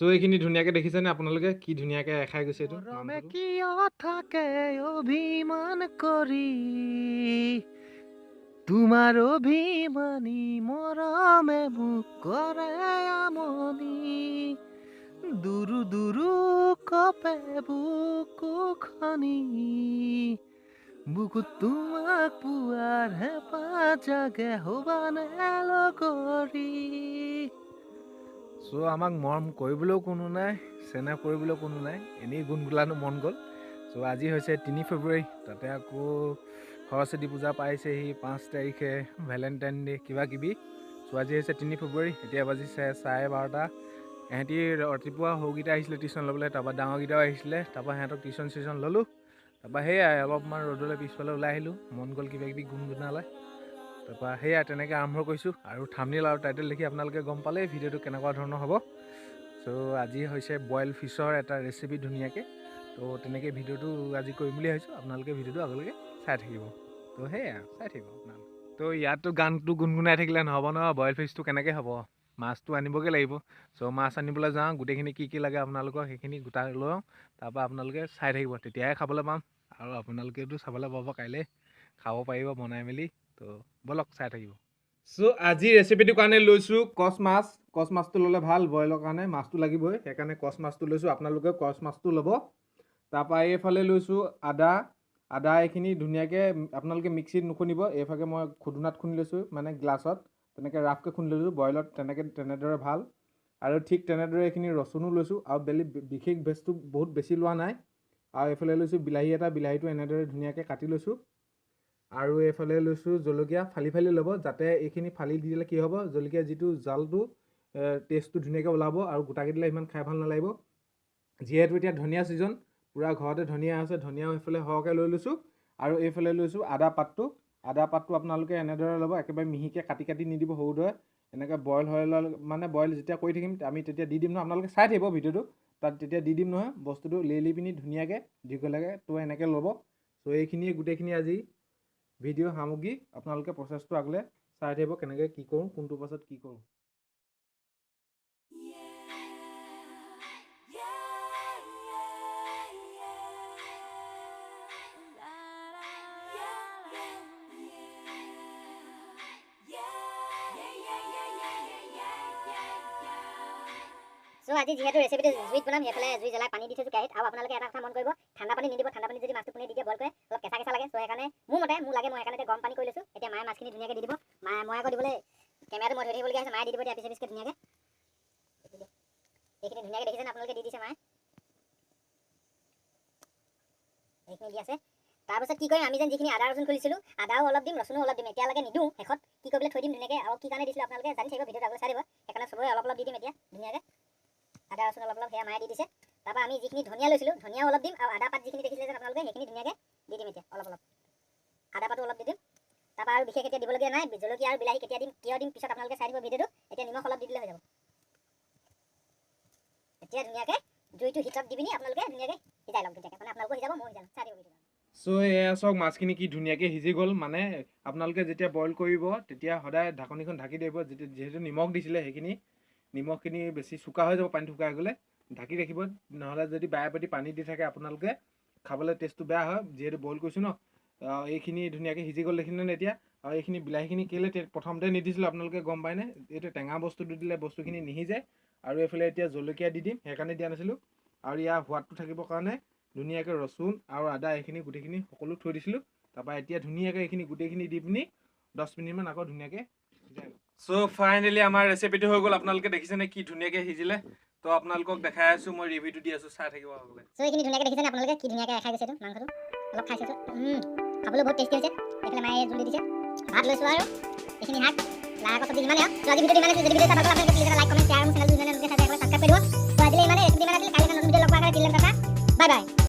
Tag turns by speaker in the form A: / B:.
A: চ' এইখিনি ধুনীয়াকৈ দেখিছেনে আপোনালোকে, কি ধুনীয়াকৈ এৰখাই গৈছে এইটো
B: মৰমে
A: মাংসটো।
B: কিয় থাকে অভিমান কৰি? তোমাৰ অভিমানী মৰমে মোক কৰে আমনি। দুৰু দুৰু কঁপে বুকুখনি, বুকুত তোমাক পোৱাৰ হেঁপাহ জাগে, হ'বানে লগৰী? চ' আমাক মৰম কৰিবলৈও কোনো নাই, চেনেহ কৰিবলৈও কোনো নাই, এনেই গুণগুণানো মন গ'ল। চ' আজি হৈছে 3 ফেব্ৰুৱাৰী, তাতে আকৌ সৰস্বতী পূজা পাইছেহি 5 তাৰিখে, ভেলেণ্টাইন ডে' কিবা কিবি। চ' আজি হৈছে 3 ফেব্ৰুৱাৰী, এতিয়া বাজিছে 12:30। ইহঁতি ৰাতিপুৱা সৰুকেইটা আহিছিলে টিউশ্যন ল'বলৈ, তাৰপৰা ডাঙৰকেইটাও আহিছিলে, তাৰপৰা সিহঁতক টিউশ্যন চিউশ্যন ল'লোঁ। তাৰপৰা সেয়াই অলপমান ৰ'দলৈ পিছফালে ওলাই আহিলোঁ, মন গ'ল কিবা কিবি গুণগুণালে। তাৰপৰা সেয়াই তেনেকৈ আৰম্ভ কৰিছোঁ আৰু থামনিল আৰু টাইটেল দেখি আপোনালোকে গম পালেই ভিডিঅ'টো কেনেকুৱা ধৰণৰ হ'ব। চ' আজি হৈছে বইল ফিছৰ এটা ৰেচিপি ধুনীয়াকৈ। তো তেনেকৈ ভিডিঅ'টো আজি কৰিম বুলি ভাবিছোঁ, আপোনালোকে ভিডিঅ'টো আগলৈকে চাই থাকিব। তো সেয়াই আৰু চাই থাকিব আপোনালোকে। তো ইয়াততো গানটো গুণগুণাই থাকিলে নহ'ব নহয়, বইল ফিছটো কেনেকৈ হ'ব? মাছটো আনিবগৈ লাগিব। চ' মাছ আনিবলৈ যাওঁ, গোটেইখিনি কি কি লাগে আপোনালোকৰ সেইখিনি গোটাই লওঁ, তাৰপৰা আপোনালোকে চাই থাকিব, তেতিয়াহে খাবলৈ পাম আৰু আপোনালোকেতো চাবলৈ পাব, কাইলৈ খাব পাৰিব বনাই মেলি। তো ব'লক, চাই থাকিব। চ' আজি ৰেচিপিটোৰ কাৰণে লৈছোঁ কচ মাছ। কচ মাছটো ল'লে ভাল, বইলৰ কাৰণে মাছটো লাগিবই, সেইকাৰণে কচ মাছটো লৈছোঁ। আপোনালোকেও কচ মাছটো ল'ব। তাৰপৰা এইফালে লৈছোঁ আদা। আদা এইখিনি ধুনীয়াকৈ আপোনালোকে মিক্সিত নুখুন্দিব, এইভাগে মই খুন্দুনাত খুন্দি লৈছোঁ, মানে গ্লাছত তেনেকৈ ৰাফকৈ খুন্দি লৈছোঁ। বইলত তেনেকৈ তেনেদৰে ভাল। আৰু ঠিক তেনেদৰে এইখিনি ৰচুনো লৈছোঁ আৰু বেলেগ বিশেষ বস্তু বহুত বেছি লোৱা নাই। আৰু এইফালে লৈছোঁ বিলাহী এটা, বিলাহীটো এনেদৰে ধুনীয়াকৈ কাটি লৈছোঁ। আৰু এইফালে লৈছোঁ জলকীয়া, ফালি ফালি ল'ব, যাতে এইখিনি ফালি দি দিলে কি হ'ব, জলকীয়া যিটো জালটো, টেষ্টটো ধুনীয়াকৈ ওলাব আৰু গোটাকৈ দিলে ইমান খাই ভাল নালাগিব। যিহেতু এতিয়া ধনিয়া ছিজন, পূৰা ঘৰতে ধনিয়া আছে, ধনিয়াও এইফালে সৰহকৈ লৈ লৈছোঁ। আৰু এইফালে লৈছোঁ আদা পাতটো। আদা পাতটো আপোনালোকে এনেদৰে ল'ব, একেবাৰে মিহিকৈ কাটি কাটি নিদিব, সৰু দৰে এনেকৈ বইল হৈ লোৱা, মানে বইল যেতিয়া কৰি থাকিম আমি তেতিয়া দি দিম নহয়, আপোনালোকে চাই থাকিব ভিডিঅ'টো, তাত তেতিয়া দি দিম নহয় বস্তুটো লেলি পিনি ধুনীয়াকৈ দীঘলীয়াকৈ। তো এনেকৈ ল'ব। চ' এইখিনিয়ে গোটেইখিনি আজি ভিডিঅ' সামগ্ৰী। আপোনালোকে প্ৰচেছটো আগলৈ চাই থাকিব, কেনেকৈ কি কৰোঁ, কোনটোৰ পাছত কি কৰোঁ।
C: চ' আজি যিহেতু ৰেচিপিটো জুইত বনাম, সেইফালে জুই জ্বলাই পানী দি থৈছোঁ কেৰাহীত। আৰু আপোনালোকে এটা কথা মন কৰিব, ঠাণ্ডা পানী নিদিব। ঠাণ্ডা পানী যদি মাছটো কোনে দি দিয়ে বইল কৰে, অলপ কেঁচা কেঁচা লাগে। চ' সেইকাৰণে মোৰ মতে মোৰ লাগে, মই সেইকাৰণে এতিয়া গৰম পানী কৰি লৈছোঁ। এতিয়া মায়ে মাছখিনি ধুনীয়াকৈ দি দিব। মায়ে, মই আকৌ দিবলৈ কেমেৰাটো মই ধৰি থাকিবলগীয়া হৈছে, মায়ে দি দিব এতিয়া পিছে পিছকৈ ধুনীয়াকৈ। এইখিনি ধুনীয়াকৈ দেখিছেনে আপোনালোকে, দি দিছে মায়ে, এইখিনি দি আছে। তাৰপাছত কি কৰিম আমি যেন যিখিনি আদা ৰচুন খুলিছিলোঁ, আদাও অলপ দিম, ৰচুনো অলপ দিম। এতিয়ালৈকে নিদিওঁ, শেষত কি কৰিবলৈ থৈ দিম ধুনীয়াকৈ। আৰু কি কাৰণে দিছিলোঁ আপোনালোকে জানি থাকিব, ভিডিঅ'টো আগলৈ চাই দিব। সেইকাৰণে চবৰে অলপ অলপ দি দিম এতিয়া ধুনীয়াকৈ আদা ৰচুন অলপ অলপ, সেয়া মায়ে দি দিছে। তাৰপৰা আমি যিখিনি ধনিয়া লৈছিলোঁ, ধনিয়াও অলপ দিম আৰু আদা পাত যিখিনি দেখিছিলে যেন আপোনালোকে, সেইখিনি ধুনীয়াকৈ দি দিম এতিয়া অলপ অলপ। আদা পাতো অলপ দি দিম। তাৰপৰা আৰু বিশেষ এতিয়া দিবলগীয়া নাই। জলকীয়া আৰু বিলাহী কেতিয়া দিম, কিয় দিম, পিছত আপোনালোকে চাই দিব ভিডিঅ'টো। এতিয়া নিমখ অলপ দি দিলে হৈ যাব। এতিয়া ধুনীয়াকৈ জুইটো হিটত দি পিনি আপোনালোকে ধুনীয়াকৈ সিজাই লওক ধুনীয়াকৈ, মানে আপোনালোকেও সিজাব, ময়ো সিজাম, চাই দিব ভিডিঅ'টো।
A: চ' এয়া চাওক, মাছখিনি কি ধুনীয়াকৈ সিজি গ'ল। মানে আপোনালোকে যেতিয়া বইল কৰিব তেতিয়া সদায় ঢাকনিখন ঢাকি দিব। যেতিয়া যিহেতু নিমখ দিছিলে, সেইখিনি নিমখখিনি বেছি চোকা হৈ যাব পানীটো শুকাই গ'লে, ঢাকি ৰাখিব। নহ'লে যদি বাৰে প্ৰতি পানী দি থাকে আপোনালোকে, খাবলৈ টেষ্টটো বেয়া হয়, যিহেতু বইল কৰিছোঁ ন। এইখিনি ধুনীয়াকৈ সিজি গ'ল, দেখিলেনে এতিয়া? আৰু এইখিনি বিলাহীখিনি কেলৈ প্ৰথমতে নিদিছিলোঁ আপোনালোকে গম পায়নে? এইটো টেঙা বস্তুটো দিলে বস্তুখিনি নিসিজে। আৰু এইফালে এতিয়া জলকীয়া দি দিম, সেইকাৰণে দিয়া নাছিলোঁ। আৰু ইয়াৰ সোৱাদটো থাকিবৰ কাৰণে ধুনীয়াকৈ ৰচুন আৰু আদা এইখিনি গোটেইখিনি সকলো থৈ দিছিলোঁ। তাৰপৰা এতিয়া ধুনীয়াকৈ এইখিনি গোটেইখিনি দি পিনি 10 মিনিটমান আকৌ ধুনীয়াকৈ সিজাই। চ' ফাইনেলি আমাৰ ৰেচিপিটো হৈ গ'ল। আপোনালোকে দেখিছেনে কি ধুনীয়াকৈ সিজিলে? তো আপোনালোকক দেখাই আছোঁ, মই ৰিভিউটো দি আছোঁ, চাই থাকিব আগলৈ।
C: চ' এইখিনি ধুনীয়াকৈ দেখিছেনে আপোনালোকে, কি ধুনীয়াকৈ খাই গৈছে এইটো মাংসটো? অলপ খাই চাইছোঁ, খাবলৈ বহুত টেষ্টি হৈছে। এইফালে মায়ে জোল দি দিছে, ভাত লৈছোঁ আৰু এইখিনি শাক, লাই শাকৰ চব্জি, ইমানেই আৰু। চ' আজি ভিডিঅ'টো ইমানে আছিল। যদি ভিডিঅ' চাই ভাল পালে, আপোনালোকে প্লিজ এটা লাইক, কমেণ্ট, শ্বেয়াৰ আৰু চেনেলটো যোনে নতুনকৈ চাইছে একেবাৰে ছাবস্ক্ৰাইব কৰি দিব। চ' আজিলৈ ইমানে, ৰেচিপি ইমান আছিল। কাইলৈ এটা নতুন ভিডিঅ' লগ পোৱাৰ কাৰণে, টাটা, বাই বাই।